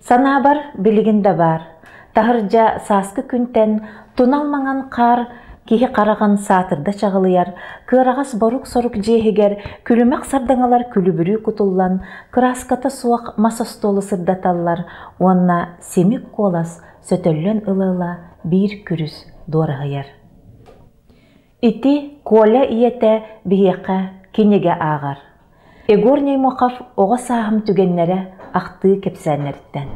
Санаабар билигин да баар, таһырдьа сааскы күнтэн тунал маҥан хаар киһи хараҕын саатырда чаҕылыйар, кыараҕас борук-сорук дьиэ иһигэр күлүмэх сардаҥалар күлүбүрүү кутуллан, кырааската суох мас остуолу сырдаталлар уонна симик куолас сөтөллөн ыла-ыла биир күрүс дуораһыйар. Ити Коля ийэтэ биһиэхэ кинигэ ааҕар. Егор Неймохов оҕо сааһым түгэннэрэ ахтыы кэпсээннэриттэн.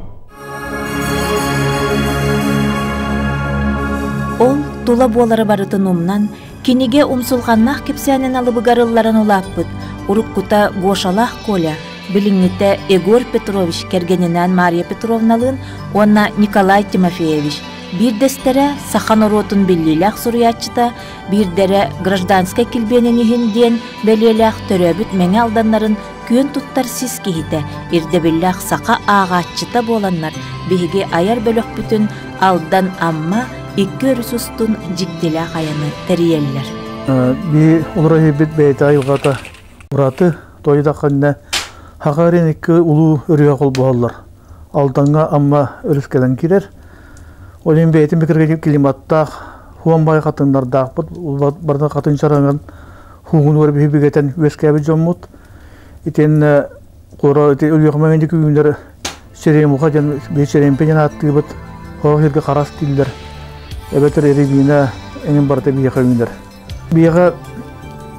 Ол тула буолары барытын умнан, кинигэ умсулҕаннаах кэпсээнин алыбыгар ылларан улааппыт уруккута Гошалаах Коля, билиҥҥитэ Егор Петрович кэргэнинээн Мария Петровналыын уонна Николай Тимофеевич биирдэстэрэ саха норуотун биллиилээх суруйааччыта, биирдэрэ гражданскай килбиэнин иһин диэн бэлиэлээх төрөөбүт Мэҥэ Алданнарын күөн туттар сис киһитэ, ирдэбиллээх саха ааҕааччыта буоланнар, биһиги айар бөлөхпүтүн Алдан Амма икки өрүс устун дьиктилээх айаны тэрийэллэр. Би олорор иһиппит бэйэтэ айылҕата ураты тойдахханна Хахарин икки улуу өрүһэ холбоһоллор. Алдаҥҥа Амма өрүс кэлэн киирэр. Ол иһин бэйэтин бикиргэ климаттаах, хуон бай хатыҥнардаахпыт, барытын хатыҥ чараҥын хуугунугар биһи бигэтэн үөскээбит дьоммут. Итиэннэ куора ити Өлүөхүмэ мэҥэ үүнэр Черемуха диэн биһи Черемпе диэн ааттыыбыт. Хоох сиргэ харас дииллэр. Эбэтэр рябина эҥин барыта биһиэхэ үүнэр. Биһиэхэ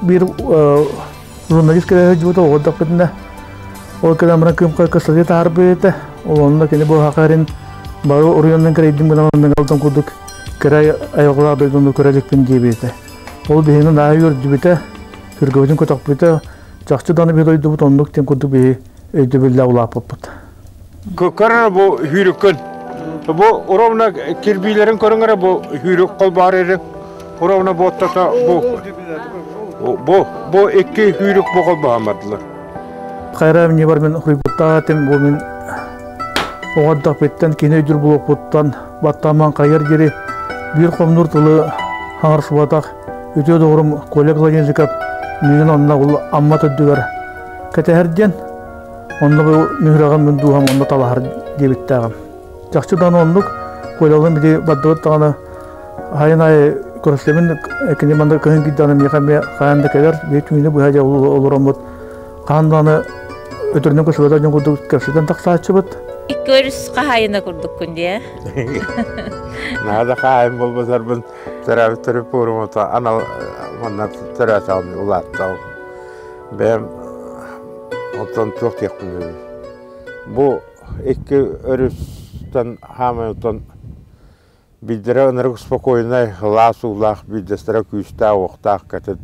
биир журналист кэлэ сылдьыбыта оҕо эрдэхпитинэ ол кэлэн баран кыым кыстатыы таһаарбыт этэ. Ол онно кини бу хахарин бары уруйаннан кэрэйдим гынан Мэҥэ курдук кэрэ айылҕалаах дойдуну көрө иликпин диэбитэ. Ол биһини наһаа үөрдүбүтэ, сүргэбитин көтөхпүтэ. Чахчы даҕаны биһи дойдубут оннук диэн курдук биһи өйдөбүллээх улааппыппыт. Көрөр бу сүүрүккүн. Бу ровно кирбиилэрин көрүҥ эрэ бу сүүрүк холбоор эрэ. Ровно буоттата бу бу бу икки сүүрүк бу холбоһон бардылар. Хайра мне бар мен хуйбуттаатым бу мен оҕордохпуттан кини өйдүр булуохпуттан баттааман хайар диэри биир хомнуур тылы хаҥарсыбатах үтүө доҕорум Коля Гладинзиков миигин онно ол Амма төрдүгэр кэтэһэр диэн онно бу мүһүрэҕим мин дууһам онно талаһар диэбиттээҕим. Чахчы даҕаны оннук Колялыын били бардыбыт даҕаны хайын аайы көрүстэмин кини манна кыһын киирдэҕинэ миэхэ эмиэ хайаан да кэлэр биир түүнү быһа дьэ олороммут хаһан даҕаны өтөрүнэн көсүбэтэх дьон курдук кэпсэтэн тахсааччыбыт. Икки өрүс хаһаайына курдуккун дии. Наада хаһаайын буолбатарбын төрөөбүт төрүт пуорумута анал манна төрөөтөҕүм улааттаҕым. Бэйэм оттон туох диэхпин Бу икки өрүстэн хаамай оттон Биирдэрэ ынырык спокойнай, сылаас уулаах, биирдэстэрэ күүстээх-уохтаах кэтит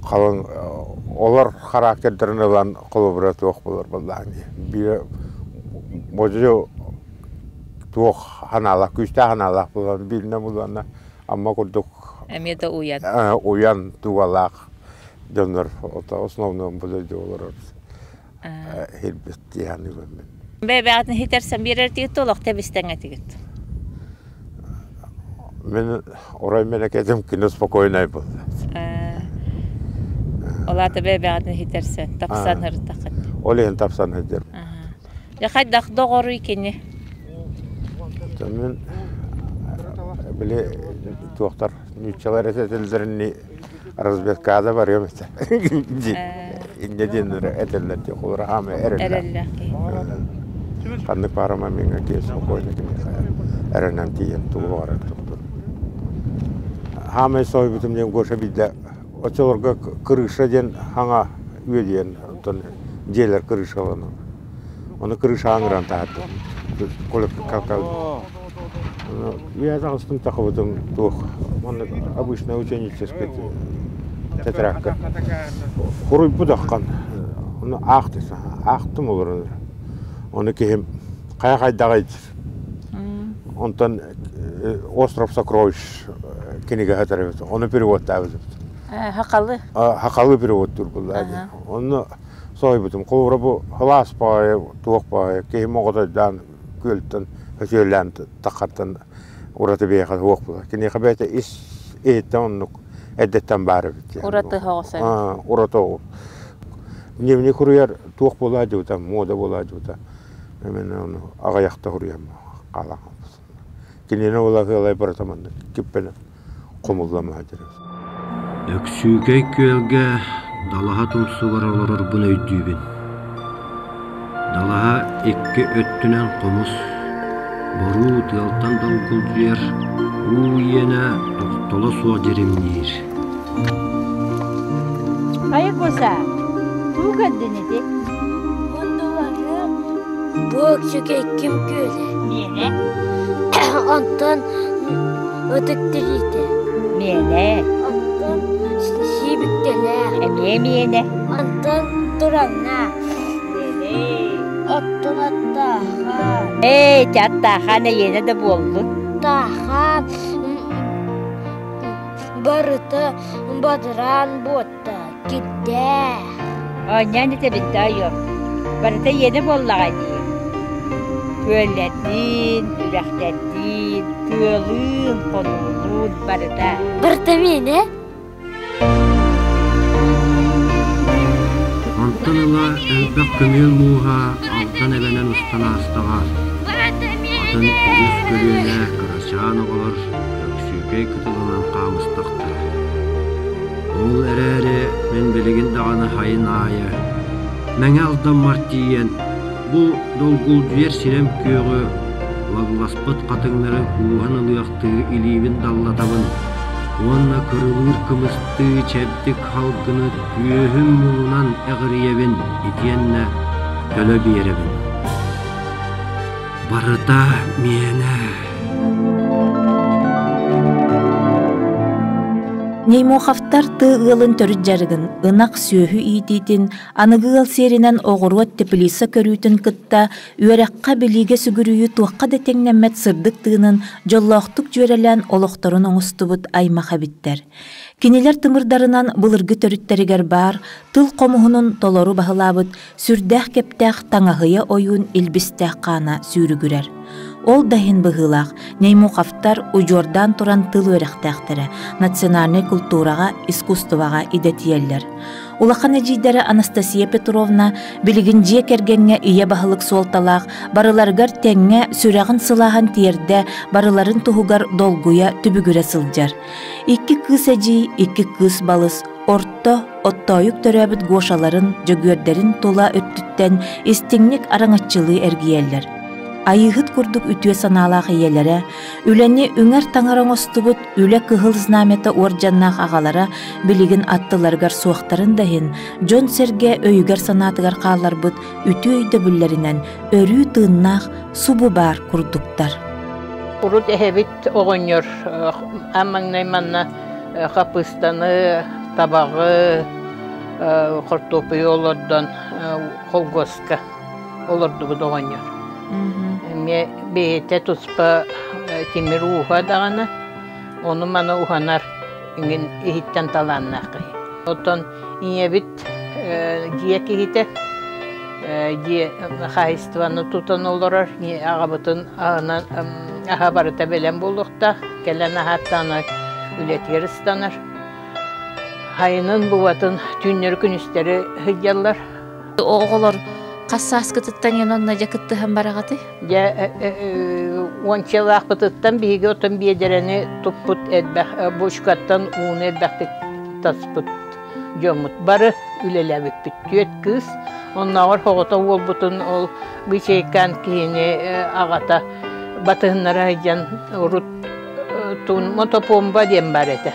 халыҥ олор характердарын ылан холобура туох буолар буоллаҕын дии. Биирэ модьу туох ханаалаах, күүстээх ханаалаах буолан бииринэн булуонна Амма курдук Эмиэ да уйан. Уйан дууһалаах дьоннор основном бу дойду олорор хирбит дии саныыбын мин. Бэйбэҕитин хитэрсэн биэрэр тигит олох тэбистэҥ этигит. Мин орой мэнэкэтим кини спокойнай буолла. Ол аата бэйбэҕитин хитэрсэн тапсан ырытахыт. Ол иһин тапсан сылдьар. Дьэ хайдах доҕоруй кини? Мин били туохтар нууччалар этэллэринии разведкада барыам этэ. Инньэ диэннэр этэллэр дии холура хаама эрэллээх. Ханнык баарыма миҥэ киһи спокойно киниэхэ эрэнэн тиийэн тугу баҕарар туттун. Хаамай соһуйбутум диэн Гоша биирдэ оччолорго крыша диэн хаҥа үөдүйэн оттон дьиэлэр крышаланан ону крыша ыҥыран таһаардым. Үөһэ таҕыстым тахыбытым туох маннык обычная ученическая тетрадка хоруйбут аххан ону аах десе аахтым олорон ону киһим хайа хайдаҕый онтон остров сокровищ кинигэ сытар эбит ону переводтаабыт хахалы хахалы переводтуур буолла онно соһуйбутум холобура бу халаас баҕайы туох баҕайы киһим оҕотойдаан күөлтэн өтүөлээн таххартан ураты биһиэхэ суох буолар. Киниэхэ бэйэтэ ис иһиттэн оннук эрдэттэн баар эбит. Ураты оҕус эбит. Ураты оҕус. Дневник суруйар туох буолаа дьыбыта, муода буолаа дьыбыта. Мен ону аҕыйахта суруйан хаалан Кинини ола ыалай барыта маннык киппэнэ хомуллама сылдьар. Өксүүкэй күөлгэ далаһа тумсугар олорорбун өйдүүбүн. Далаһа икки өттүнэн хомус, боруу тыалтан долгулдьуйар, уу иэнэ тохтоло суох дьиримниир. Хайа Куса, туу көрдүн ити? Мундулары бу Өксүкэй ким күөлэ? Миэнэ. Онтон ытык тириитэ. Миэнэ. Онтон сиибиктэлээх. Эмиэ миэнэ. Онтон тураҥнаах. Миэнэ. Оттон аттаахан. Ээ, ити аттаахан эйиэнэ да буоллун. Таахан барыта бадараан буотта, кирдээх. Оонньоон этэбин тоойуом, барыта иэнэ буоллаҕа дии. Күөллэрдиин, үрэхтэрдиин, тыалыын, хонуулуун барыта. Барыта миэнэ? Онтон ыла элбэх көмүөл мууһа Алдан эбэнэн устан аастаҕа. Атын үгүс көлүөнэ кырачаан оҕолор Өксүүкэй кытылынан хаамыстахтара. Ол эрээри мин билигин даҕаны хайын аайы Мэҥэ Алдаммар тиийэн бу долгулдьуйар сирэм күөҕү лагласпыт хатыҥнары кууһан ылыахтыы илиибин даллатабын уонна кырылыыр кымыстыы чэбдик халгыны түөһүм муҥунан эҕирийэбин итиэннэ төлө биэрэбин. Барыта миэнэ. Неймоховтар тыы ыалын төрүт дьарыгын, ынах сүөһү иитиитин, аныгы ыал сиэринэн оҕуруот теплица көрүүтүн кытта үөрэххэ, билиигэ сүгүрүйүү туохха да тэҥнэммэт сырдык тыынын дьоллоохтук дьүөрэлээн олохторун оҥостубут аймах эбиттэр. Кинилэр тымырдарынан былыргы төрүттэригэр баар тыл хомуһунун толору баһылаабыт сүрдээх кэптээх таҥаһыйа ойуун илбистээх хаана сүүрүгүрэр. Ол да иһин быһыылаах Неймуховтар удьуордаан туран тыл үөрэхтээхтэрэ, национальнай култуураҕа, искусствоҕа идэтийэллэр. Улахан эдьиийдэрэ Анастасия Петровна билигин дьиэ кэргэҥҥэ ийэ баһылык суолталаах, барыларыгар тэҥҥэ сүрэҕин сылааһын тиэрдэ, барыларын туһугар долгуйа, түбүгүрэ сылдьар. Икки кыыс эдьиий, икки кыыс балыс, орто, оттоойук төрөөбүт Гошаларын, Дьөгүөрдэрин тула өттүттэн истиҥник араҥаччылыы эргийэллэр. Айыыһыт курдук үтүө санаалаах ийэлэрэ, үлэни үҥэр таҥара оҥостубут үлэ кыһыл знамята уордьаннаах аҕалара билигин аттыларыгар суохтарын да иһин, дьон-сэргэ өйүгэр-санаатыгар хаалларбыт үтүө өйдөбүллэринэн өрүү тыыннаах субу баар курдуктар. Урут эһэбит оҕонньор аан маҥнай манна хаппыыстаны, табаҕы, хортуоппуйу олордон холкуоска олордубут оҕонньор. Эмиэ бэйэтэ туспа тимир ууһа даҕаны, ону-маны уһанар иҥин иһиттэн талааннаах киһи. Оттон ийэбит дьиэ киһитэ, дьиэ хаһаайыстыбаны тутан олорор, аҕабытын аһынан аһа барыта бэлэм буолуохтаах, кэлэн аһааттаҕына үлэтигэр ыстанар. Хайынын бубатын түүннэри-күнүстэри сылдьаллар. Оҕолор хас сааскытыттан эн онно дьэ кыттыһан бараҕытый? Дьэ уончалаахпытыттан биһиги отон биэдэрэни туппут элбэх бочкаттан ууну элбэхтик таспыт дьоммут бары үлэлээбиппит. Түөрт кыыс, оннооҕор соҕотох уолбутун ол быычайкаан киһини аҕата батыһыннара сылдьан урут мотопомба диэн бар этэ.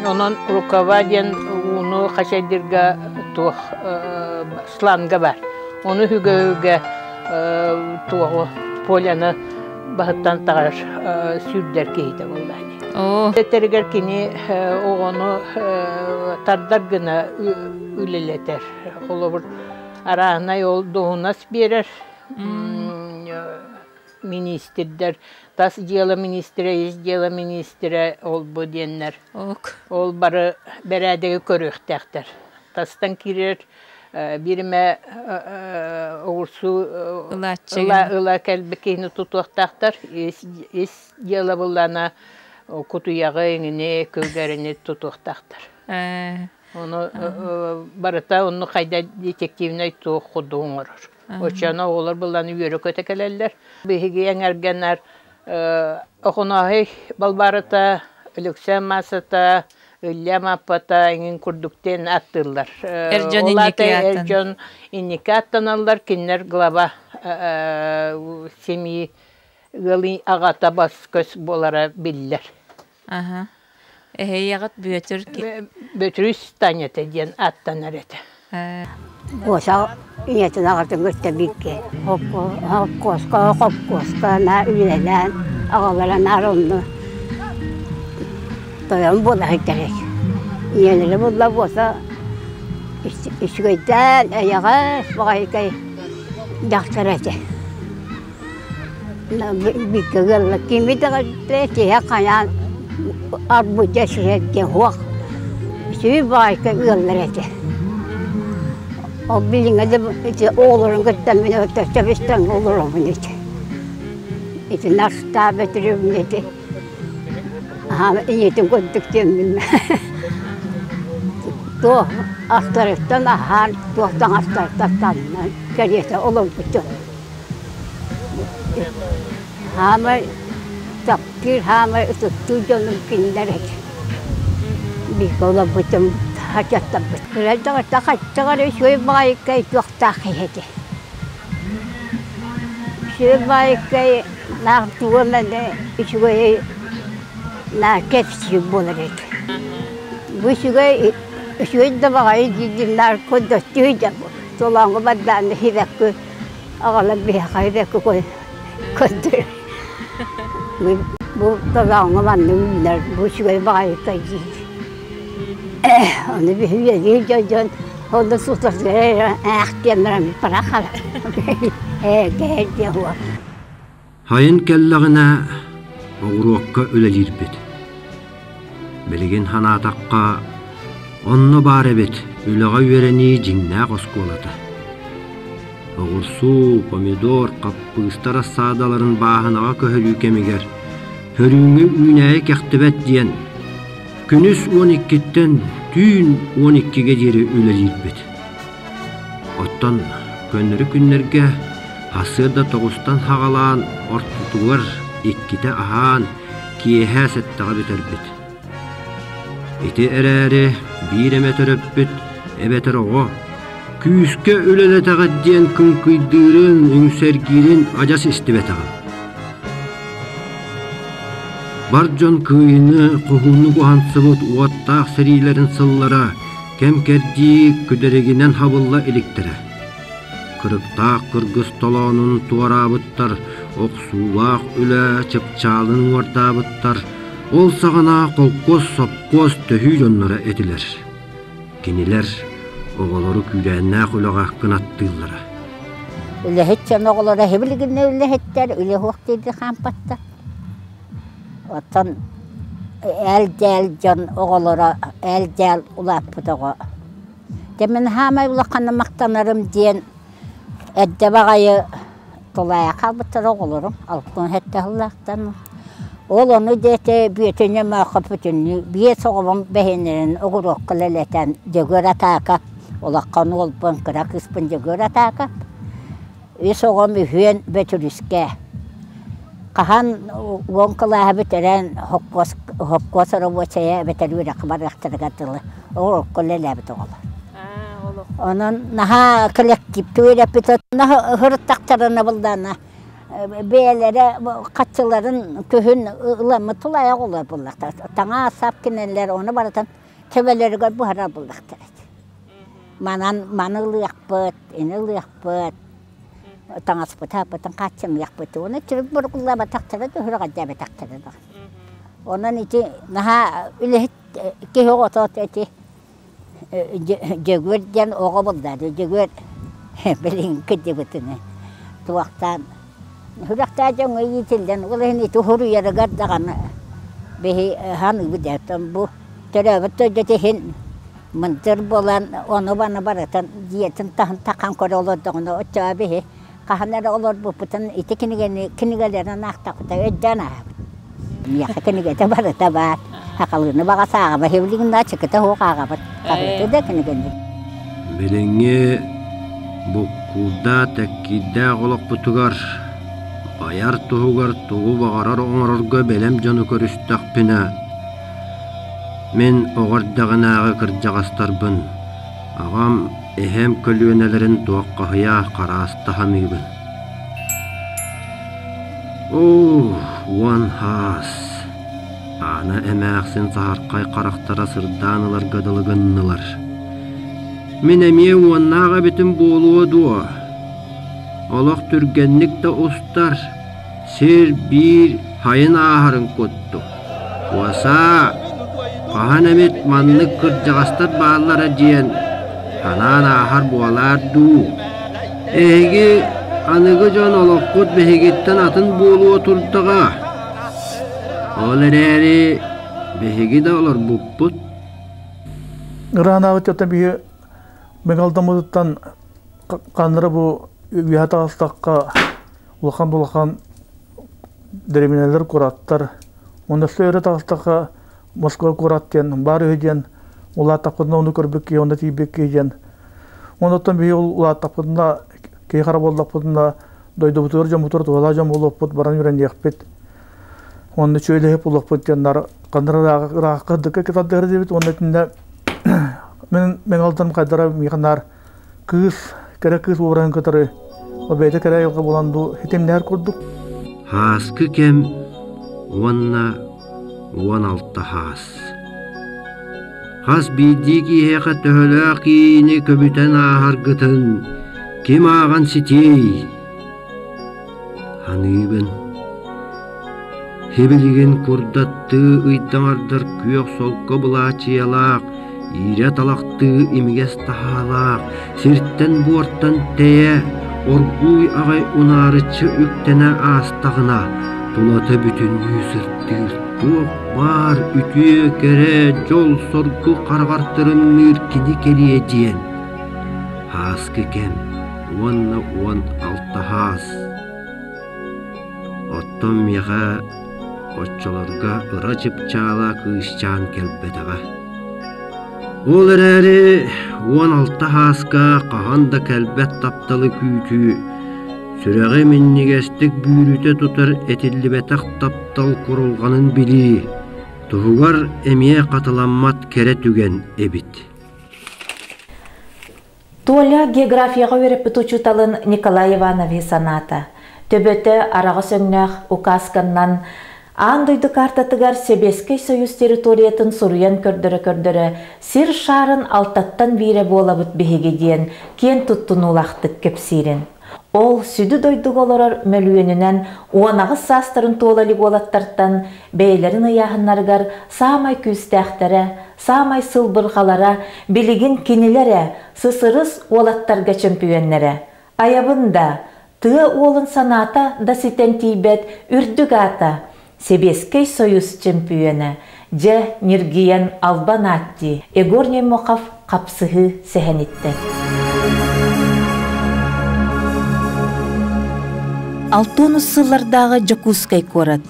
Онон рукава диэн ууну хачайдырга туох шланга бар. Ону үгэ-үгэ туоҕу поляны баһыттан таҕар сүүрдэр киһитэ буолла. Этэригэр кини оҕону тардар гына үлэлэтэр. Холобур, арааһынай ол дуоһунас биэрэр министрдэр, тас дьыала министрэ, ис дьыала министрэ ол-бу диэннэр. Ол бары бэрээдэги көрүөхтээхтэр. Тастан киирэр биир эмэ оҕурсуу ыла кэлбит киһини тутуохтаахтар. Ис дьыала буллаана кутуйаҕы, иҥини, көлгөрүнү тутуохтаахтар. Ону барыта онну хайда детективнэй туох курдук оҥорор. Оччоно оҕолор былланы үөрэ-көтө кэлэллэр. Биһиги эҥэргэнэр Охонооһой Балбаарата, Өлөксөөн Маасата, Ылльа Мааппата эҥин курдук диэн аттыыллар. Эр дьон Ол инники аата эр ааттан. дьон инники аттаналлар, кинилэр глава семьи ыал аҕата бас-көс буолара биллэр. Аха. Эһэйэҕит Бүөтүр Бөтүрүс Танята диэн аттанар этэ. Гоша ийэтин аҕатын кытта бииргэ холкуоска, хопкуоска наар үлэлээн, аҕалара наар онно тойон буола сылдьар этэ. Ийэлэрэ буолла буоса үчүгэйдээн, эйэҕэс баҕайыкай дьахтар этэ. Бииргэ ыаллар кими даҕаны тиһэх хайаан арбыта сирэргэ суох үчүгэй баҕайыта ыаллар этэ. Ол билиҥҥэ да ити оҕолорун кытта мин тэбис-тэҥҥэ олоробун ити. Ити Настаа Бөтүрүөбүнэ ити аһаама ийэтин курдук диэммин туох астарыттан аһаан, туох таҥастарыттан таҥнан кэриэтэ олорбутум. Хаамай таптыыр, хаамай ытыктыыр дьонум кинилэр этэ. Бииргэ олорбутум, хачаттарбыт. Кыра эрдэҕиттэн хаччах эрэ үчүгэй баҕайыккай туохтаах киһи этэ. Үчүгэй баҕайыккай наах тугу эмэ үчүгэйи наар кэпсиир буолар этэ. Бу үчүгэй үчүгэй да баҕайы диирдин наар көрдөстүү дьэ солооҥҥо бардааны сибэкки Аҕалар биһиэхэ эбэкки көрдөр. Бу толооҥҥо манна үүнэр, бу үчүгэй баҕайыта диир. Ону биһи үлэлиир дьон ол сутаргара ээх диэн баран парахала. Ээ кэһэр диэн уол. Хайын кэллэҕинэ оҕуруокка үлэлиирбит. Билигин санаатахха, онно баар эбит үлэҕэ үөрэнии дьиҥнээх оскуолата. Оҕурсуу, помидор, хаппыыста рассаадаларын бааһынаҕа көһөрүү кэмигэр хөрүүҥҥэ үүнээйи кэхтибэт диэн күнүс 12-ттэн түүн 12-гэ диэри үлэлиирбит. Оттон көннөрү күннэргэ сарсыарда тоҕустан саҕалаан ортотугар иккитэ аһаан киэһэ сэттэҕэ бүтэрбит. Ити эрээри биир эмэ төрөппүт эбэтэр оҕо күүскэ үлэлэтэҕит диэн кыҥкыйдыырын, үҥсэргиирин адьас истибэтэҕим. Бар дьон кыайыыны хоһууннук уһансыбыт уоттаах сэриилэрин сыллара кэм-кэрдии күдэригинэн хабылла иликтэрэ. Кырыктаах кыргыс толоонун туораабыттар, охсуулаах үлэ чыпчаалын уҥуордаабыттар, ол саҕана холкуос, сопхуос төһүү дьонноро этилэр. Кинилэр оҕолору күүрээннээх үлэҕэ кынаттыыллара. Үлэһит дьон оҕолоро эһибилигинэ үлэһиттэр, үлэ суох диирди хаампаттар. Оттон ээл-дээл дьон оҕолоро ээл-дээл улааппыт оҕо. Дьэ мин саамай улаханнык махтанарым диэн эрдэ баҕайы тулаайах хаалбыттар оҕолорум 67 сыллаахтан. Ол ону диэки Бүөтүнү Мөөхө бүтүннүү биэс оҕобун бэһиэннэрин оҕуруокка үлэлэтэн Дьөгүөр Атаакап улахан уолбун кыра кыыспын Дьөгүөр Атаакап Үс оҕом үһүөн Бөтүрүскэ. Хаһан уон кылааһы бүтэрэн хопкуос, хопкуос оробуочайа эбэтэр үөрэххэ барыахтарыгар дылы оҕолорго үлэлээбит оҕолор. Онон наһаа коллективка үөрэппит сырыттахтарына буллаана бэйэлэрэ хаччыларын күһүн ыламмыт тулаайах оҕолор буллахтар. Таҥас-сап кинилэр ону барытын төбөлөрүгэр буһарар буллахтар. Манан маны ылыахпыт, ини ылыахпыт, таҥаспыт-аһаппытын хааччыныахпыт. Уонна түбүк бургуллаабатахтара да, үһүрэҕэлдьээбэтэхтэрэ да. Онон ити наһаа үлэһит киһи оҕото ити Дьөгүөр диэн оҕо булла. Дьөгүөр билигин кырдьыбытыны туохтаан сүрэхтээх дьоҥҥо иитиллэн, ол иһин ити суруйарыгар даҕаны биһи саныыбыт ээ бу төрөөбүт дойдутун иһин Мындыр буолан ону-маны барытын дьиэтин таһын тахан көрө олордоҕуна оччоҕо биһи хаһан эрэ олорбуппутун ити кинигэни кинигэлэрин аахтахпыта өйдөөн ааһабыт. Миэхэ кинигэтэ барыта баар. Сахалыыны баҕас ааҕабат, билигин да ачыкыта суох ааҕабыт. Хаһыаты да кинигэни. Билиҥҥи буккуур Буккуурдаах-тэккиирдээх олохпутугар байар туһугар тугу баҕарар оҥорорго бэлэм дьону көрүстэхпинэ, мин оҕо эрдэҕинээҕи кырдьаҕастарбын, аҕам, эһэм көлүөнэлэрин туоххаһыйа харааста саныыбын. Оо, уон хаас! Аана эмээхсин саһархай харахтара сырдаан ыларга дылы гыннылар. Мин эмиэ уоннаах эбитим буолуо дуо? Олох түргэнник да устар, сир биир хайын ааһарын курдук. Куосаа, хаһан эмит маннык кырдьаҕастар бааллара диэн санаан ааһар буолаар дуу? Эһиги аныгы дьон олоххут биһигиттэн атын буолуо турдаҕа. Ол эрээри биһиги да олорбуппут. Ыраанабыт оттон биһи Мегалдаммытыттан ханнара бу үөһэ таҕыстахха улахан-улахан дэриэбинэлэр куораттар. Уонна өссө өрө таҕыстахха Москва куорат диэн баар үһү диэн улааттахпытына ону көрбүт киһи онно тиийбит киһи диэн. Оннуттан биһи улааттахпытына киһи хара буоллахпытына дойдубутугар дьоммутугар туһалаах дьон буолуохпут баран үөрэниэхпит. Уонна үчүгэй булуохпут диэн наар ханна ыраахха дыкка кытардыһар диэбит уонна итиннэ мин Мэҥэ хайдара миэхэ наар кыыс кэрэ кыыс уобараһын кытары бэйэтэ кэрэ айылҕа буолан бу хитимнэһэр курдук. Һааскы кэм уонна 16 хаас. Хас биирдии киһиэхэ төһөлөөх киини көбүтэн ааһаргытын ким ааҕан ситиэй? Аныыбын. Һибилигин курдаттыы ыйдаҥардар күөх солко былаачыйалаах, иирэ талахтыы имигэс таһаалаах, сиртэн-буортан тэйэ, оргууй аҕай унаарыччы үктэнэ аастаҕына, тулата бүтүннүү сырдыыр, туох баар үтүө-кэрэ, дьол-соргу хараҕар тырымныыр кини кэлиэ диэн. Ааскы кэм уонна 16 хаас. Оттон миэхэ оччолорго ыра чыпчаала кыысчаан кэлбэтэҕэ. Ол эрээри 16 хааска хаһан да кэлбэт тапталы күүтүү, сүрэҕи минньигэстик бүүрүтэ тутар этиллибэтэх таптал курулҕанын билии, туһугар эмиэ хатыламмат кэрэ түгэн эбит. Толя географияҕа үөрэппит учууталын Николай Ивановиһы санаата. Төбөтө араҕас өҥнөөх указканнан аан дойду картатыгар Сэбиэскэй Союз территориятын суруйан көрдөрө-көрдөрө сир шаарын алтаттан биирэ буолабыт биһиги диэн киэн туттунуулаахтык кэпсиирин. Ол сүдү дойдуга олорор мөлүйүөнүнэн 18 саастарын туола илик уолаттартан бэйэлэрин ыйааһыннарыгар саамай күүстээхтэрэ, саамай сылбырҕалара билигин кинилэр ээ, сысырыс уолаттарга чөмпүйүөннэрэ. Айабын да, тыа уолун санаата да ситэн тиийбэт үрдүк аата, Сэбиэскэй Союз чөмпүйүөнэ, дьэ, ньиргийэн албан аат дии, Егор Неймохов хапсыһыы сэһэниттэн. Алтонус сыллардааҕы Дьокуускай куорат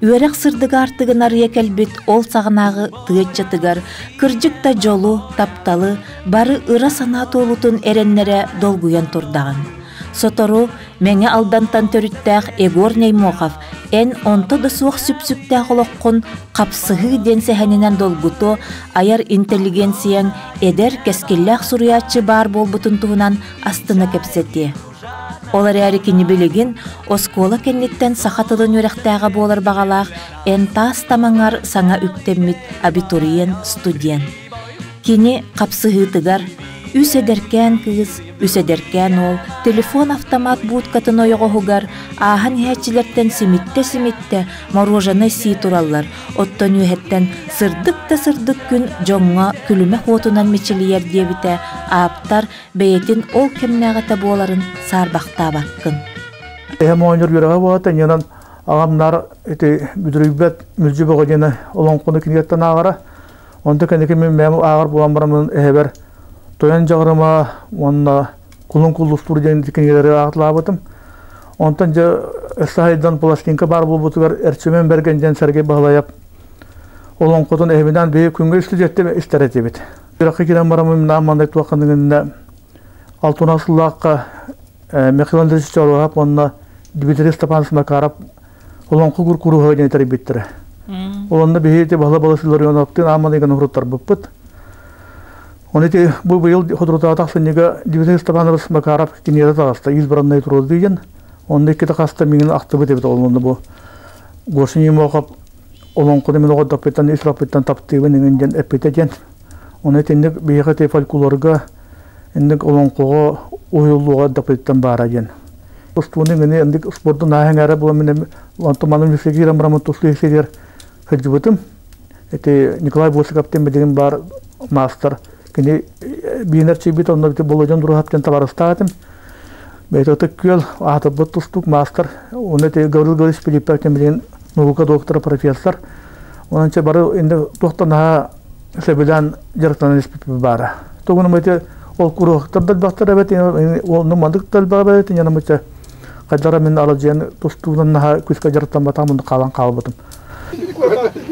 Үөрэх сырдык аартыгын арыйа кэлбит ол саҕанааҕы тыа ыччатыгар кырдьык да дьолу, тапталы, бары ыра санаа туолутун эрэннэрэ долгуйан турдаҕын. Сотору Мэҥэ Алдантан төрүттээх Егор Неймохов эн онто да суох сүпсүктээх олоххун хапсыһыы диэн сэһэнинэн долгутуо айар интеллигенцияҥ эдэр кэскиллээх суруйааччы баар буолбутун туһунан астына кэпсэтиэ. Ол эрээри кини билигин оскуола кэнниттэн саха тылын үөрэхтээҕэ буолар баҕалаах эн таас тамаҥар саҥа үктэммит абитуриент студент. Кини хапсыһыытыгар үс эдэркээн кыыс, үс эдэркээн уол телефон-автомат бууткатын ойоҕоһугар ааһан иһээччилэртэн симиттэ-симиттэ мороженай сии тураллар, оттон үөһэттэн сырдык да сырдык күн дьоҥҥо күлүмэх уотунан мичилийэр диэбитэ ааптар бэйэтин ол кэмнээҕитэ буоларын саарбахтаабаккын. Эһэм оонньуур үөрэҕэ буолата, иннинэн аҕам наар ити бүдүрүйбэт мүлдьү бөҕө диэн олоҥхону кинигэттэн ааҕара. Онто кэнники мин бэйэм ааҕар буолан бараммын эһэбэр Тойон Дьаҕарыма уонна Кулун Куллустуур диэн кинигэлэри ааҕыталаабытым. Онтон дьэ өссө хайдан пластинка баар буолбутугар Эрчимэн Бэргэн диэн Сергей Баһылайап олоҥхотун эһэбинээн биһи күҥҥэ үстүдүөттэ истэр этибит. Үрэххэ киирэн бараммын наам маннык туохханыгынна алтына сыллаахха Михаил Андреевич Чоруоһап уонна Дмитрий Степанович Макаров олоҥхо куруһуга диэн тэрийбиттэрэ. Ол онно биһиги ити баһыла-бала Илларионовтыын аан маныган уһуруттарбыппыт. Оны ити бу быйыл хотурутаҕа ахсынньыга Дмитрий Степанович Макаров киниэхэ таҕыста избранный труды диэн. Онно иккитэ хаста миигин ахтыбыт эбит ол онно бу Гоша Немохов олоҥхону мин оҕордохпуттан ис раппыттан таптыыбын иҥин диэн эппитэ диэн. Оны итинник биһиэхэ ити фольклорга инник олоҥхоҕо уһуйуллууга дапыттан баара диэн. Тустууну иҥини инник спордун ааһан эрэ була мин онтон манын үсэгиир амрамын тустуу сиригэр сылдьыбытым. Ити Николай Босиков билигин баар маастар кини биинэр чийбит онно бити Болодьон Дуруһап диэн табаарыстаах этим. Бэйэтэ Ытык Күөл аатырбыт тустуук маастар. Уонна ити Гаврил Гаврилович Филиппов диэн билигин наука доктора, профессор. Онон бары инде туохтан наһаа сөбүлээн дьарыктанан испиппит баара. Тугунум ити ол куруһуктар да элбэхтэр эбит, онну мандык да элбэх эбит, иньэнэмичэ хайдара мин аладьыйан тустуунан наһаа күүскэ дьарыктамматаҕым онно хаалан хаалбытым.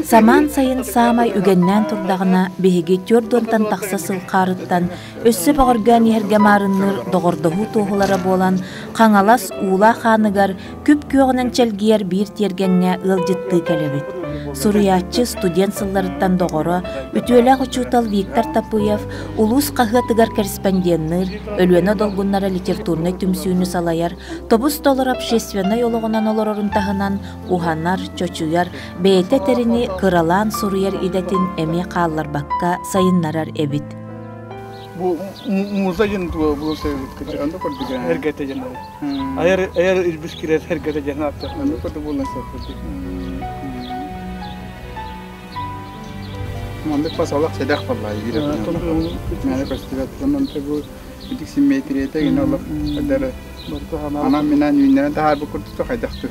Самаан сайын саамай үгэннээн турдаҕына, биһиги 40-тан тахса сыл хаарыттан өссө бөҕөргөөн иһэргэ маарынныыр доҕордоһуу туоһулара буолан, Хаҥалас Уулаах ааныгар күп-күөҕүнэн чэлгийэр биир тиэргэҥҥэ ыалдьыттыы кэлэбит. Суруйааччы студент сылларыттан доҕоро, үтүөлээх учуутал Виктор Тапыев улуус хаһыатыгар корреспонденныыр, Өлүөнэ долгуннара литературнай түмсүүнү салайар, тобус-толору общественнай олоҕунан олорорун таһынан уһанар, чочуйар, бэйэтэ этэрини кыралаан суруйар идэтин эмиэ хаалларбакка сайыннарар эбит. Бу муза диэн булан сөбүт Онно курдук эргэтэ диэн. Айар айар илбис кирэр эргэтэ диэн ааттар. Онно курдук булан сөбүт. Маннык пасалах сэдэх баллай биир. Мэне көстүбэт. Онон бу битик симметрията гина олох эдэр анан минан үүннэрэн таһаарбыт курдук хайдахтыр.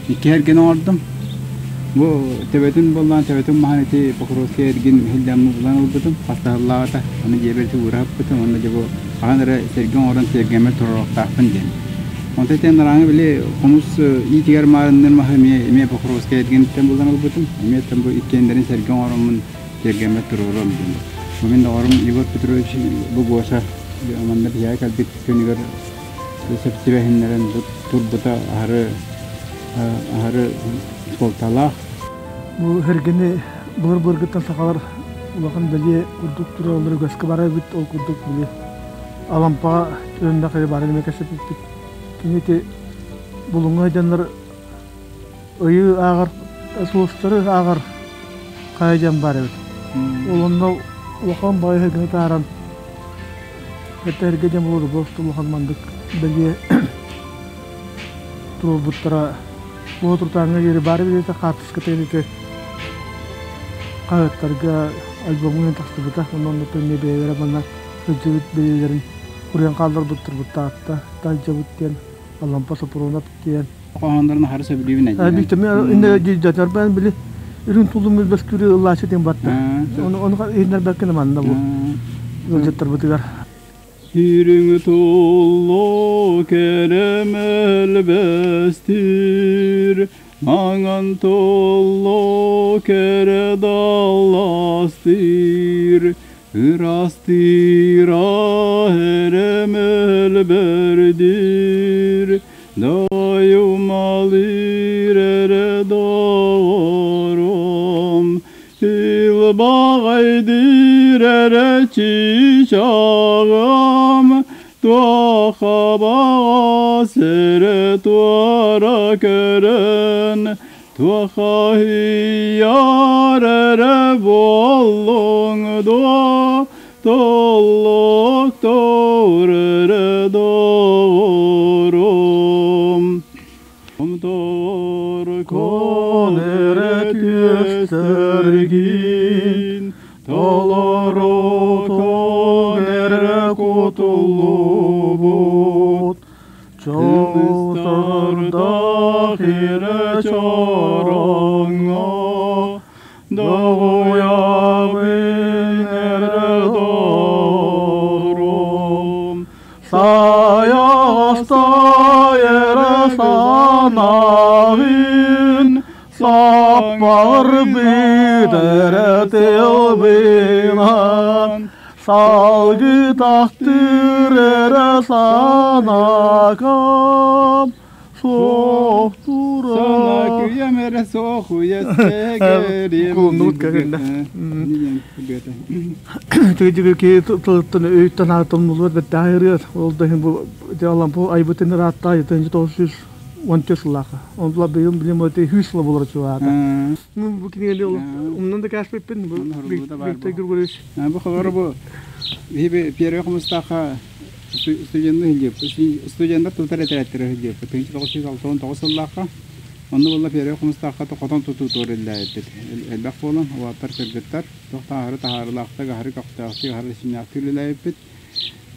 Икки эргин оҥордум. Бу төбөтүн буоллаан төбөтүн маһын ити Покровскай эргин иһиллэммин булан ылбытым. Хастаһыллаабата. Аны дьиэбэр ити уураһыппытым. Уонна дьэ бу хаһан эрэ сэргэ оҥорон тиэргэммэр туруоруохтаахпын диэн. Онтон итиэн нарааҥы били хомус иитигэр маарынныыр маһы эмиэ эмиэ Покровскай эргиниттэн булан ылбытым. Эмиэ оттон бу иккиэннэрин сэргэ оҥороммун тиэргэммэр туруоруом диэн. Бу мин доҕорум Егор Петрович бу Гоша манна биһиэхэ кэлбит күнүгэр сөп түбэһиннэрэн турбута аһары аһары суолталаах. Бу сэргэни былыр-былыргыттан сахалар улахан бэлиэ курдук тураллар үгэскэ бара эбит, ол курдук били Алампаҕа түһүннэх эрэ баар эмэ кэпсэппиппит. Кини ити булуҥҥа дьоннор ыйы ааҕар, сулустары ааҕар хайа дьон баар эбит. Ол онно улахан баҕайы сэргэни таһааран Этэргэ дьон буолуо улахан мандык бэлиэ туруорбуттара буола туртааҥҥа диэри баар эбит хаартыската ити хаһыаттарга альбомҥа тахсыбыта онон оннуттан эмиэ бэйэлэрэ манна сылдьыбыт бэлиэлэрин суруйан хаалларбыттар таатта таалдьабыт диэн Алампа Сопрунов диэн хоһооннорун аһары сөбүлүүбүн Биктеми били үрүҥ тулум бөскүрү ыллааччы диэн батта. Ону ону иһиннэрбэккэ манна бу ыалдьыттарбытыгар. Үрүҥ туллу кэрэмэл бэстир, маҥан туллу кэрэ далластыр, ырастыыра эрэмэл бэрдир, Дайымалыр эрэ доҕорум, Илбаҕайдыыр эрэ чыычааҕым, Туохха баҕас эрэ туора көрөн, Туоххаһыйар эрэ буоллуҥ дуо, Толлук тур эрэ доҕорум. Торкон эрэ түөстэргин, толорутун эрэ кутуллубут, Чоусардаах эрэ чороҥҥо Доҕуйабын эрэ доҕорум, сайаҕастай эрэ санаабын, саппарбыт эрэ тылбынан, Салгы тахтыр эрэ санакам Сохтура Санакүйэм эрэ соохуйа сэгэрим. Кулуннубут кэгиннэ. Тыгдьыгы киһи тылыттан өйүттэн аатымнуллубат бэртээхэй ырыа. Ол да иһин бу Алампа айбытын ыраатта 1914 сыллаахха. Онтула быйыл билим өтө 100 сыла буолар чугаата. Бу кинигэни умнан да кээспиппин. Бу Виктор Григорьевич. Бу хабары бу первый хомустаахха студенны иһилдиэппит. Студеннар тутар этэрээттэрэ иһилдиэппит. 1969 сыллаахха онно буолла первый хомустаахха хотон тутуутугар үлэлээбиппит. Элбэх буолан, улааттар кыргыттар туох таһаары таһаарылаахтык, аһары көхтөөхтүк, аһары синньээхтик үлэлээбиппит.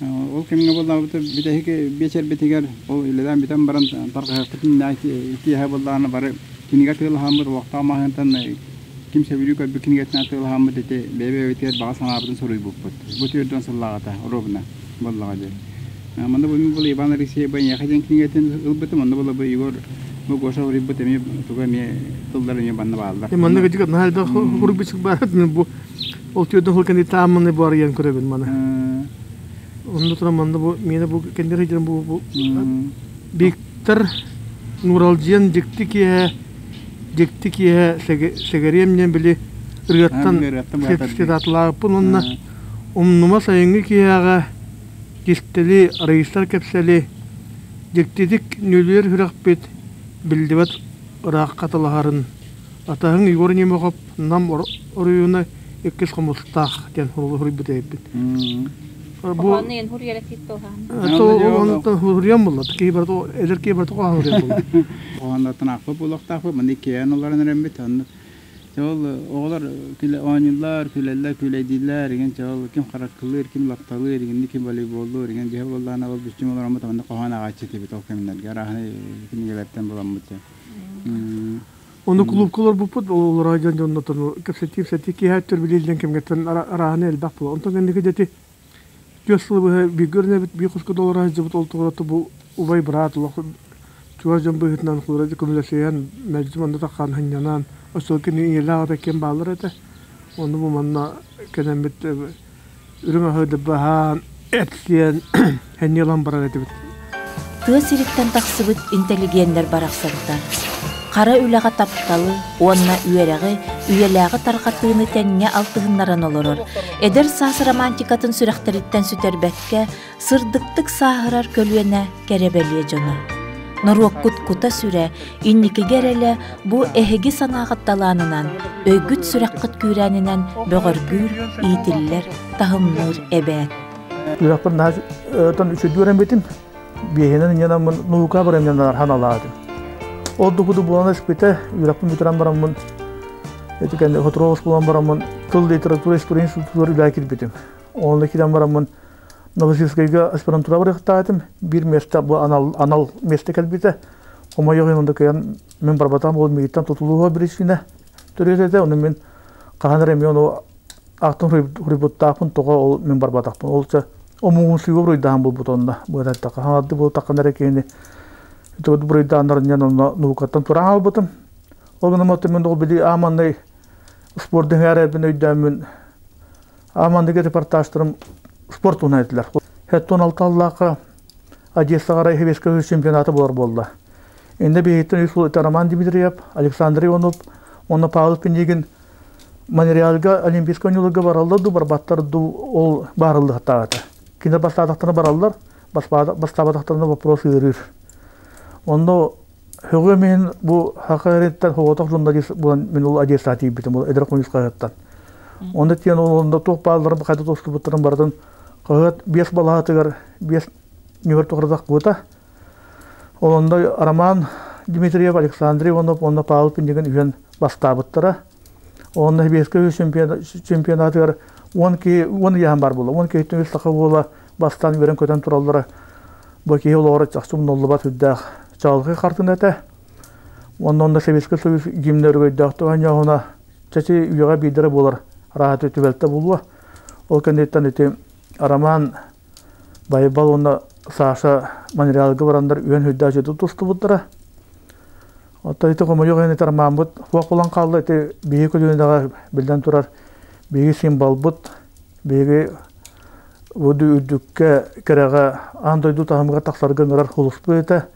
Ол кэмҥэ буоллаабыта бүтэһик биэчэрбитигэр ол үлэлээн бүтэн баран тарҕаһыахпытын киэһэ буоллаҕына бары кинигэ атыылаһаммыт олохтоох маҕаһыынтан ким сөбүлүү көрбүт кинигэтин атыылаһаммыт ити бэйэ-бэйэбитигэр баҕа санаабытын суруйбуппут. Бу 40 сыллааҕыта оруобуна буоллаҕа дии. Манна бу мин була Иван Алексеев эйиэхэ диэн кинигэтин ылбытым, онно була бу Егор бу Гоша суруйбут эмиэ туга эмиэ тыллар эмиэ манна бааллар. Манна кыдьык наһаа элбэх суруйбут баар бу ол түөрдэн сыл кэнниттэн аамманы барыйан көрөбүн маны. Онно туран манна бу миэнэ бу кэннигэр сылдьан бу Виктор Нуралдьыйан дьикти киэһэ дьикти киэһэ сэгэриэм диэн били ырыаттан цитаталаабыппын уонна умнума сайыҥҥы киэһэҕэ кистэли арыйсар кэпсэли дьиктитик нүлүөр сүрэхпит биллибэт ыраахха талаһарын атаһыҥ Егор Неймохов Нам оройуона иккис хомустаах диэн суруйбут эбиппит. Бу Онтон булла. Киһи барыта эдэр киһи барыта хоһоон хуруйан булла. Хоһооннортон аахпыт буолуохтаахпыт. Манна иккиэн олорон эрэммит. Онно ол оҕолор оонньууллар, күлэллэр, күлэйдииллэр, игин ол ким хараккылыыр, ким лапталыыр, игин ким волейболлуур, игин дьиэ буоллаҕына ол бүччүм олороммут онно хоһоон ааҕааччы этибит ол кэмнэргэ арааһынай кинигэлэртэн буламмыт. Ону клубка олорбуппут, ол олороо дьон дьоннотон кэпсэтии-кэпсэтии киэһэ өттүгэр билииллэн кэмгэттэн арааһына элбэх буолар. Онтон кэнники дьэти түөрт сыл быһа бииргэ өрүнэбит, биир хоско да олоро сылдьыбыт, ол туһугар бу убай быраат олох чугас дьон быһыытынан холобура көмөлөсүһэн, мэлдьи манна таххан сынньанан, оччолорго кини ийэлээх аҕата ким бааллар этэ. Ону бу манна кэлэммит үрүҥ аһы дыбаһаан, эт сиэн, энньэ ылан барар этибит. Тыа сириттэн тахсыбыт интэлигиэннэр барахсаттар хара үлэҕэ тапталы уонна үөрэҕи, үйэлээҕи тарҕатыыны тэҥҥэ алтыһыннаран олорор, эдэр саас романтикатын сүрэхтэриттэн сүтэрбэккэ, сырдыктык сааһырар көлүөнэ кэрэ-бэлиэ дьоно. Норуоккут кута-сүрэ, инникигэ эрэлэ бу эһиги санааҕыт талаанынан, өйгүт-сүрэххит күүрээнинэн бөҕөргүүр, иитиллэр, таһымныыр эбээт. Үөрэхпин наһаа үчүгэй үөрэммитим. Биэһинэн инньэнэммин наука барамньанар ханалаатым. Ол духуду булан испитэ, үөрэхпин бүтэрэн бараммын, ити кэннэ Хотуроос булан бараммын, тыл литература история институтугар үлэ киирбитим. Онно киирэн бараммын Новосибирскайга аспирантура барыахтаатым. Биир миэстэ бу анал, анал миэстэ кэлбитэ. Хомойуох иһин онно кыайан мин барбатам ол миигиттэн тутулуһуо биричиинэ төрүөт этэ. Ону мин хаһан эрэ эмиэ ону ахтын хуруйбуттаахпын тоҕо ол мин барбатахпын. Ол ча омугумсуйга буруйдаан булбут онно быататтаха. Хаҥарды буолтаххына эрэ киһини буруйдааннар инньэн онно наукаттан туран хаалбытым. Ол гынан мин ол били ааманнай спордун эрэрбин өйдөөммүн Амандыга репортажтарым спорт туһунан этилэр. Хэттон алталлаахха Одессаҕа Райховецкай чемпионата буолар буолла. Иннэ биһиттэн үс уол Роман Дмитриев, Александр Иванов уонна Павел Пинигин Монреальга Олимпийскай оонньууларга бараллар дуу, барбаттар дуу ол баарыллыахтаах этэ. Кинилэр бастаатахтарына бараллар, бастаабатахтарына вопрос ыарыыр. Онно Һөҕүөм иһин бу саха эриттэн соҕотох журналист буолан мин ол Одессаҕа тиийбитим, ол эдэр коммунист хаһыаттан. Онно тиийэн ол онно туох баалларын хайдах тостубуттарын барытын хаһыат биэс балаһатыгар биэс нүмер тухары Ол онно Роман Дмитриев, Александр Иванов уонна Павел Пинигин үһүөн бастаабыттара. Онно Сэбиэскэй чемпионатыгар 10 киһи 10 ыйааһын баар буолла. 10 киһиттэн үс саха уола бастаан үөрэн-көтөн тураллара. Бу киһи олоҕор чахчы умнуллубат үрдээх чаҕылхай хартыына этэ. Уонна онно Советскай Союз гимнэ өрөгөйдөөхтүк оонньооһуна чачы үйэҕэ биирдэрэ буолар араһаты түбэлтэ буолуо. Ол кэнниттэн ити Роман Байбал уонна Саша Монреалга бараннар үөн үрдээх дьиэ тустубуттара. Оттон ити хомойуох иһин ити ромаммыт суох буолан хаалла. Ити биһиги көлүөнэҕэ биллэн турар биһиги символбут, биһиги Бу үрдүккэ кэрэҕэ аан дойду таһымыгар тахсарга ыҥырар сулуспут этэ.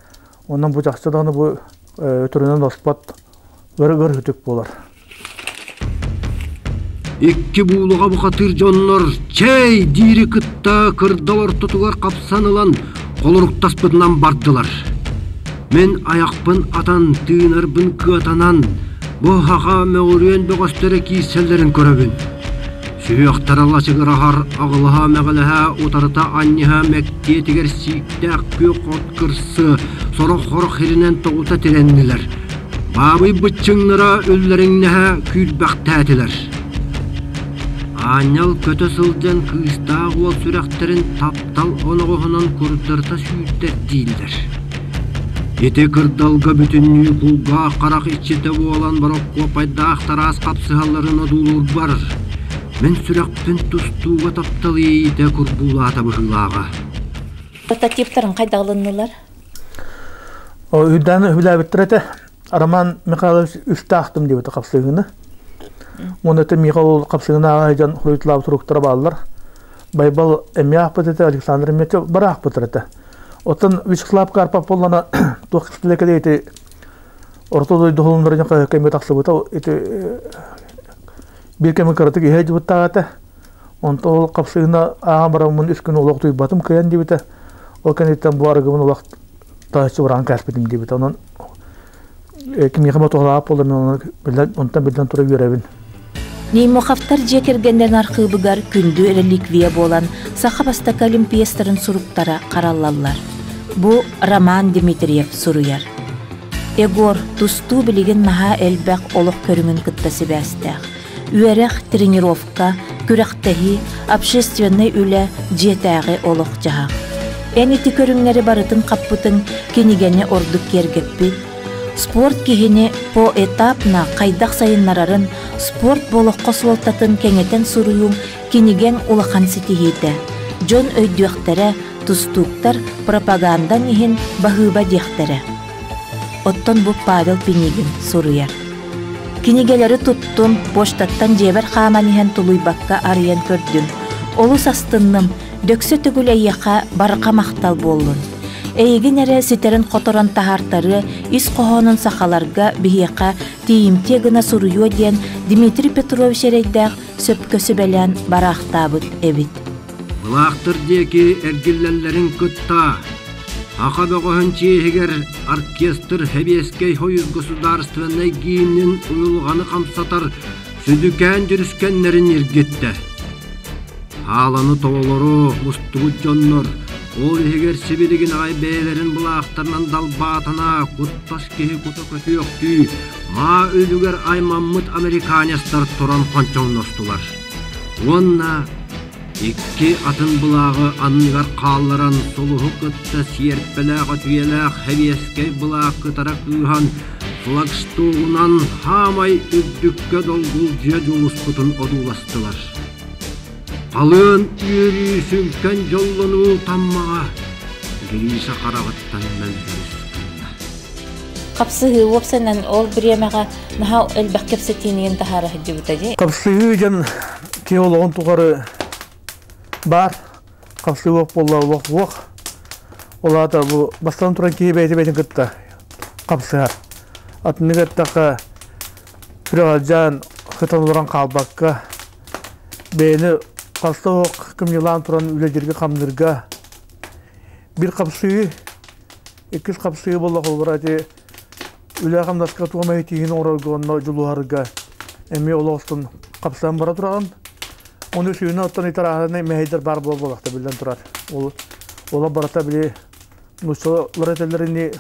Онон бу чахчы даҕаны бу өтөрүнэн оспот өр өр сүтүк буолар. Икки буулаҕа бухатыыр дьоннор чэй диири кытта кырдал ортотугар хапсан ылан холоруктаспытынан бардылар. Мин айахпын атан, тыынарбын кыатанан, бу хаха мөҕүрүөн бөҕөстөрө киирсэллэрин көрөбүн. Сүһүөхтэрэ лачыгыраһар, аҕылаһа-мэҕилэһэ, утарыта анньыһа мэктиэтигэр сииктээх күөх от кырсы сорох-сорох сиринэн тоҕута тирэннилэр. Баабый быччыҥнара үллэриҥнэһэ күүрбэхтээтилэр. Аанньал көтө сылдьан кыыстаах уол сүрэхтэрин таптал оноҕоһунан курдарта сүүрдэр дииллэр. Ити кырдалга бүтүннүү кулгаах харах иччитэ буолан борокуопайдаах тараас хапсыһалларын одуулуурбар, мин сүрэхпин тустууга таптал иэйиитэ курбуулаата быһыылааҕа. Прототиптарын хайдах ылыннылар? Үрдээн үбүлээбиттэр этэ. Роман Михайлович үстэахтым диэбитэ хапсыһыыны. Уонна это Михаил хапсыһыыны ааҕа дьон хуруйтулаабыт суруктара бааллар. Байбал эмиэ аахпыт этэ, Александр эмиэ бары аахпыттар этэ. Оттон Вячеслав Карпов буоллана туох кистэлэ ити орто дойду холуннарын хаһыакка эмиэ тахсыбыта. Ити биир кэми кыратык иһэ дьыбыттаах этэ. Онтон ол хапсыһыына ааҕан бараммын үс күн олох утуйбатым кыайан диэбитэ. Ол кэнниттэн бу арыгыбын олох таһыччы быраҕан кээспитим диэбитэ. Онон кимиэхэ мотуһалаах буолла мен онтон биллэн тура үөрэбин. Неймоховтар дьиэ кэргэннэрин архыыбыгар күндү реликвия буолан саха бастакы олимпиецтарын суруктара хараллаллар. Бу Роман Дмитриев суруйар. Егор тустуу билигин наһаа элбэх олох көрүҥүн кытта сибээстээх. Үөрэх, тренировка, күрэхтэһии, общественнай үлэ, дьиэтээҕи олох-дьаһах. Эн ити көрүҥнэри барытын хаппытыҥ кинигэни ордук киэргэппит. Спорт киһини поэтапно хайдах сайыннарарын, спорт болоххо суолтатын кэҥэтэн суруйууҥ кинигэҥ улахан ситиһиитэ. Дьон өйдүөхтэрэ, тустууктар пропагандаҥ иһин баһыыба диэхтэрэ. Оттон бу Павел Пинигин суруйар. Кинигэлэри туттум, почтаттан дьиэбэр хааман иһэн тулуйбакка арыйан көрдүм. Олус астынным, дөксө төгүл эйиэхэ барҕа махтал буоллун. Эйигин эрэ ситэрин-хоторон таһаартарыа, ис хоһоонун сахаларга, биһиэхэ тиийимтиэ гына суруйуо диэн Дмитрий Петрович эрэйдээх сөпкө сүбэлээн бараахтаабыт эбит. Былаахтар диэки эргиллэллэрин кытта Саха бөҕөһүн чиэһигэр оркестр Сэбиэскэй Союз государственнай гимнин уйулҕаны хамсатар сүдүкээн дьүрүскэннэрин иргиттэ. Хааланы толору мустубут дьоннор, ол иһигэр сибилигин аҕай бэйэлэрин былаахтарынан далбаатана куттас киһи кута көтүөхтүү маа үлүгэр аймаммыт американецтар туран хончоҥностулар. Уонна икки атын былааҕы анныгар хаалларан сулуһу кытта сиэрпэлээх өтүйэлээх сэбиэскэй былаах кытара кыыһан флагштогунан хаамай үрдүккэ долгулдьуйа дьулуспутун одууластылар. Халыан үөрүү сүҥкэн дьоллонуу таммаҕа Гриша хараҕыттан мөлбөрүс гынна. Хапсыһыы уопсайынан ол бириэмэҕэ наһаа элбэх кэпсэтиинигин таһаара сылдьыбыта дии. Хапсыһыы дьон киһи олоҕун тухары баар. Хапсыы уох буолла олох уох. Ол аата бу бастан туран киһи бэйэтэ бэйэтин кытта хапсыһар. Атыннык эттэххэ сүрэҕэлдьээн сытан олорон хаалбакка бэйэни хаста оһох кымньылаан туран үлэлииргэ-хамныырга биир хапсыы иккис хапсыы буолла холобура ити үлэ-хамнаска туом этиһин оҥорорго онно дьулуһарга эмиэ олох устун хапсан бара тураҕын. Ону сүүнэ оттон итарааһынай мэһэйдэр баар буолбатахта биллэн турар. Ол ола барыта били нууччалар этэллэринии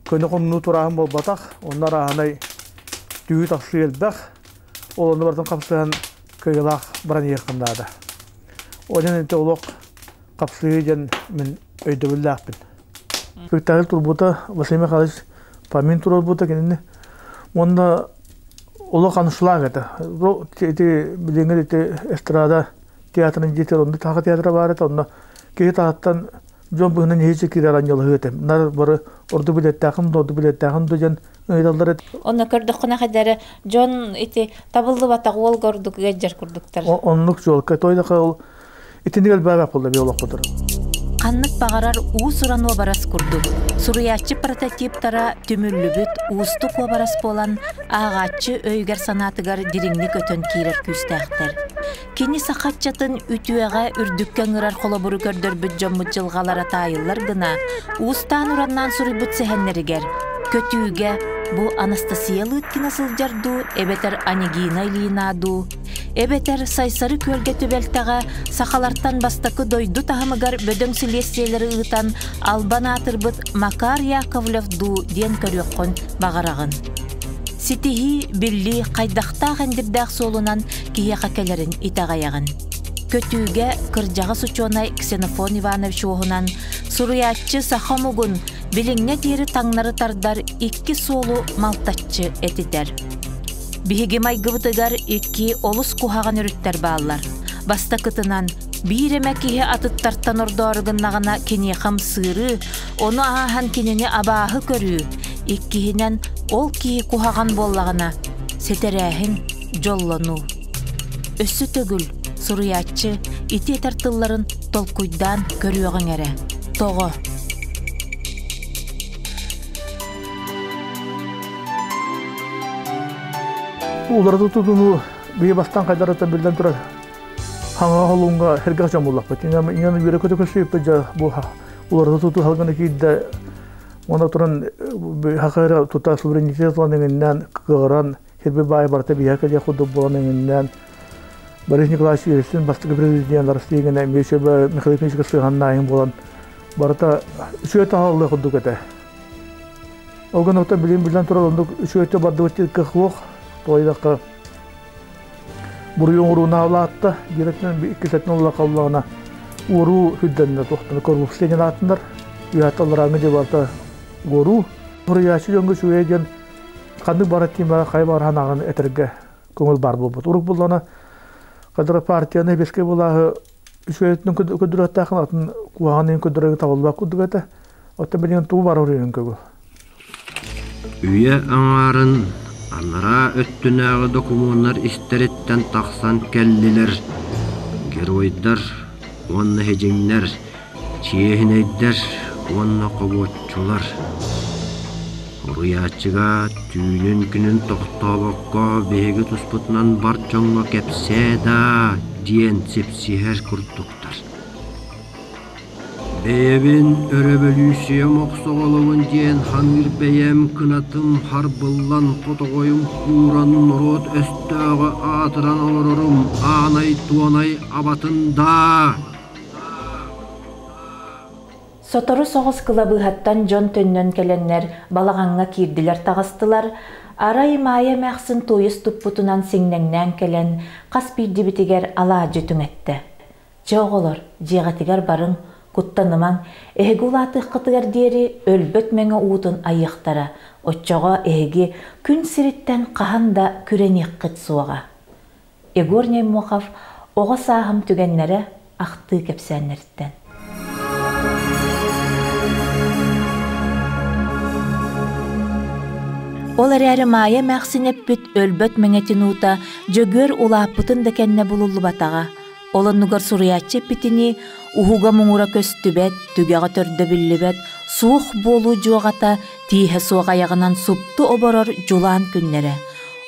көнө хомнуу турааһын буолбатах. Онно арааһынай түһүү тахсыы элбэх. Ол онно барытын хапсыһан кыайыылаах баран иһиэххин наада. Ол иһин ити олох хапсыһыы диэн мин өйдөбүллээхпин. Спектакль турбута Василий Михайлович Фомин туруорбута кинини. Уонна олох аншлаг этэ. Ити билиҥҥи ити эстрада театрын диэтэр онно саха театра баар этэ онно киһи таһыттан дьон быһынан иһичи киирэр анньалаһыы этэ. Нар бары орду билеттээхин да орду билеттээхин да диэн ыйыталлар этэ. Онно көрдөххүнэ хайдары дьон ити табыллыбатах уол гордук ыалдьар курдуктар. Оннук жолка той да ол Итинник элбээбэк буолла би олохпутур. Ханнык баҕарар уус-уран уобарас курдук, суруйааччы прототиптара түмүллүбүт уустук уобарас буолан, ааҕааччы өйүгэр-санаатыгар дириҥник өтөн киирэр күүстээхтэр. Кини саха ыччатын үтүөҕэ, үрдүккэ ыҥырар холобуру көрдөрбүт дьоммут дьылҕалара таайыллар гына, уустаан-ураннаан суруйбут сэһэннэригэр көтүүгэ бу Анастасия Лыткина сылдьар дуу эбэтэр Анегина Ильина дуу, эбэтэр Сайсары күөлгэ түбэлтэҕэ сахалартан бастакы дойду таһымыгар бөдөҥ силиэстийэлэри ыытан албан аатырбыт Макар Яковлев дуу диэн көрүөххүн баҕараҕын. Ситиһии, биллии хайдахтаах эндирдээх суолунан киһиэхэ кэлэрин итэҕэйэҕин. Көтүүгэ кырдьаҕас учуонай Ксенофон Иванович уоһунан суруйааччы саха омугун билиҥҥэ диэри таҥнары тардар икки суолу малтаччы этитэр. Биһиги майгыбытыгар икки олус куһаҕан өрүттэр бааллар. Бастакытынан, биир эмэ киһи атыттартан ордоору гыннаҕына киниэхэ ымсыырыы, ону ааһан кинини абааһы көрүү. Иккиһинэн, ол киһи куһаҕан буоллаҕына, сэтэрээһин, дьоллонуу. Өссө төгүл суруйааччы ити этэр тылларын толкуйдаан көрүөҕүҥ эрэ. Тоҕо? Уларыта тутууну биһи бастаан хайдарыттан биллэн турар хаҥа холуҥҥа сэргэх дьон буллахпыт. Иҥэн үөрэ көтө көстүбүппүт дьэ бу уларыта тутуу халганы киирдэ. Онно туран хахыра тута суверенитет ылан иҥиннээн кыаҕыран хирби баай барыта биһиэхэ кэлиэх курдук буолан иҥиннээн Борис Николаевич Ельцин бастакы президент Россия гына эмиэ Михаил Ефимовичка сыһаннаайын буолан барыта үчүгэй таһаллыы курдук этэ. Ол гынан билин билэн турар оннук үчүгэйдик бардыбыт кыах тоойдохха буруйу оҥорууна улаатта диэбэтинэн иккисэтин уллахаллаҕына уоруу үрдэннэ туохтан коррупция диэн аатынар үөһэттэ алларааҥҥы дьэ барыта уоруу буруйааччы дьоҥҥо үчүгэй диэн ханнык бара тиимэҕэ хайа баҕар ханаҕын этэргэ көҥүл баар буолбут урук буллана кадра партияны беске былааһы үчүгэйтин көдүрүөттаахын атын куһаҕанын көдүрүгү табыллыбат курдук этэ оттон билигин тугу бар уруйун көгүл Үйэ аҥаарын анараа өттүнээҕи докумуоннар истэриттэн тахсан кэллилэр геройдар уонна хидьиҥнэр, чиэһинэйдэр уонна хобуоччулар. Уруйааччыга түүнүн-күнүн тохтообокко биһиги туспутунан бар дьоҥҥо кэпсээ даа диэн сипсиһэр курдуктар. Бэйэбин өрөбөлүүссүйэм охсоҕолобун диэн ханыыр бэйэм кынатым харбыллан хотоҕойум кууран норуот өстөөҕө аатыран олорорум аанай-туонай абатын даа! Сотору соҕус кылабыыһаттан дьон төннөн кэлэннэр балаҕаҥҥа киирдилэр-таҕыстылар, арай Маайа эмээхсин туойус туппутунан сиҥнэҥнээн кэлэн хас биирдибитигэр алаадьы түҥэттэ. Чэ оҕолор, дьиэҕитигэр барыҥ, куттанымаҥ, эһиги улаатыаххытыгар диэри өлбөт мэҥэ уутун айыахтара, оччоҕо эһиги күн сириттэн хаһан да күрэниэххит суоҕа. Егор Неймохов Оҕо сааһым түгэннэрэ ахтыы кэпсээннэриттэн. Ол эрээри Маайа эмээхсин эппит өлбөт мэҥэтин уута Дьөгүөр улааппытын да кэннэ булуллубатаҕа. Ол оннугар суруйааччы эппитинии, уһуга муҥура көстүбэт, түгэҕэ төрдө биллибэт, суох буолуу дьуоҕата тииһэ суох айаҕынан супту оборор дьулаан күннэрэ.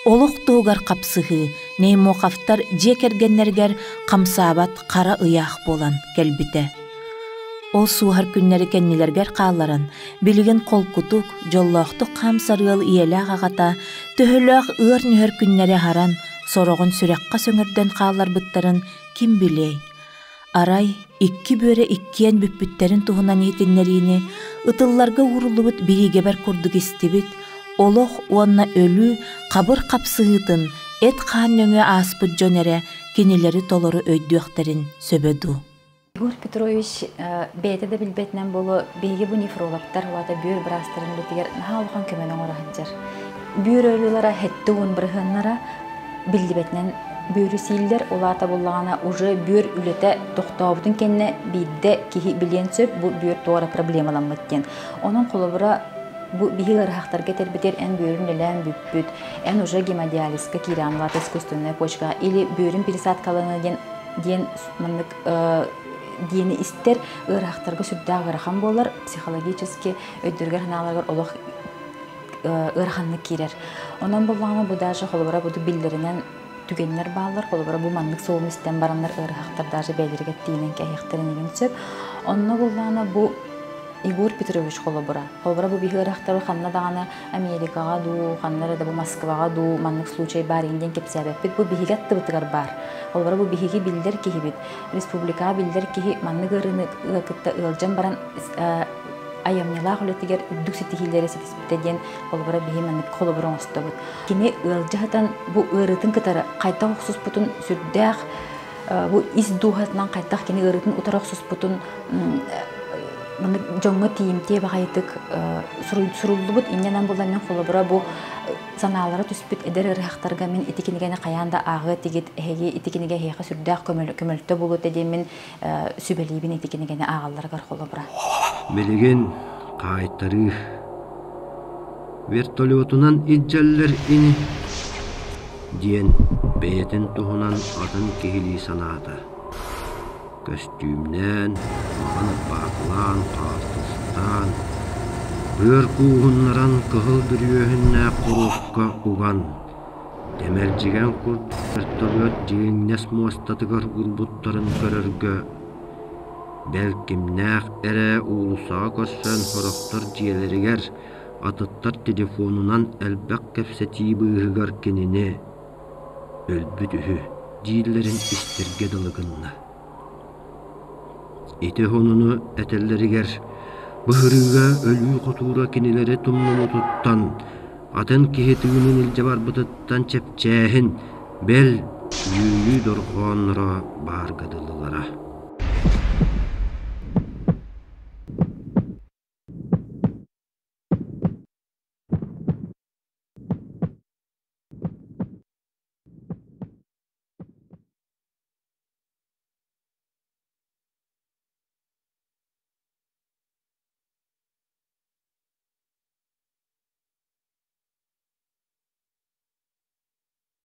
Олох туһугар хапсыһыы Неймоховтар дьиэ кэргэннэригэр хамсаабат хара ыйаах буолан кэлбитэ. Ол суоһар күннэри кэннилэригэр хаалларан, билигин холкутук, дьоллоохтук хаамсар ыал ийэлээх аҕата төһөлөөх ыар-нүһэр күннэри аһаран, сороҕун сүрэххэ сөҥөрдөн хаалларбыттарын ким билиэй? Арай икки бүөрэ иккиэн бүппүттэрин туһунан иһитиннэриини ытылларга ууруллубут бириигэбэр курдук истибит, олох уонна өлүү хабыр хапсыһыытын эт-хаан нөҥүө ааспыт дьон эрэ кинилэри толору өйдүөхтэрин сөбө дуу? Егор Петрович бэйэтэ да билбэтинэн буолуо, биһиги бу нефрологтар, уата бүөр быраастарын үлэтигэр наһаа улахан көмөнү оҥоро сылдьар. Бүөр ыарыылара 70 бырыһыаннара биллибэтинэн бүөрү сииллэр, ол аата буллаҕына уже бүөр үлэтэ тохтообутун кэннэ биирдэ киһи билиэн сөп бу бүөр туора проблемаламмыт диэн. Онон холобура бу биһи ыарыһахтарга этэрбитигэр эн бүөрүн үлэлээн бүппүт, эн уже гемодиализка киирэҕин, улаата искусственная почкаҕа или бүөрүн пересадкалана диэн. диэн маннык диэни истэр ыарахтарга сүрдээх ыарахан буолар, психологически өйдөргөр санааларыгар олох ыараханнык киирэр. Онон буллаҕына бу даже холобура бу биллэринэн түгэннэр бааллар. Холобура бу маннык суолун истэн бараннар ыарахтар даже бэйэлэригэр тиийинэн кэһиэхтэрин игин сөп. Онно буллаҕына бу Егор Петрович холобура. Холобура бу биһи ыарахтары ханна даҕаны Америкаҕа дуу, ханна эрэ да бу Москваҕа дуу маннык случай баар иһин диэн кэпсээбэппит. Бу биһиги аттыбытыгар баар. Холобура бу биһиги биллэр киһибит. Республикаҕа биллэр киһи маннык ыарыыны кытта ыалдьан баран айымньылаах үлэтигэр үрдүк ситиһиилэри ситиспитэ диэн холобура биһи маннык холобур оҥостобут. Кини ыалдьа сытан бу ыарыытын кытары хайдах охсуспутун сүрдээх бу ис дууһатынан хайдах кини ыарыытын утары охсуспутун маннык дьоҥҥо тиийимтиэ баҕайытык суруллубут инньэнэн булан мин холобура бу санаалара түспүт эдэр ыарыһахтарга мин ити кинигэни хайаан да ааҕыа этигит эһиги ити кинигэ эһиэхэ сүрдээх көмөлтө буолуо этэ диэн мин сүбэлиибин ити кинигэни ааҕалларыгар холобура. Билигин хаайтарыы вертолетунан илдьэллэр ини диэн бэйэтин туһунан атын киһилии санаата. Көстүүмнээн, маҕан ырбаахылаан, хаартыстаан, быар кууһуннаран кыһыл бүрүөһүннээх хоруопка уган, тэмэлдьигэн курдук вертолет дьиҥнэс муостатыгар уурбуттарын көрөргө, бэл кимнээх эрэ уулуссаҕа көрсөн сорохтор дьиэлэригэр, атыттар телефонунан элбэх кэпсэтии быыһыгар кинини «Өлбүт үһү» дииллэрин истэргэ дылы гынна. Ити уһунуну этэллэригэр быһырыыга өлүү хотуура кинилэри тумнубутуттан, атын киһи тыынын илдьэ барбытыттан чэпчээһин, бэл, үөрүү дорҕоонноро баарга дылылара.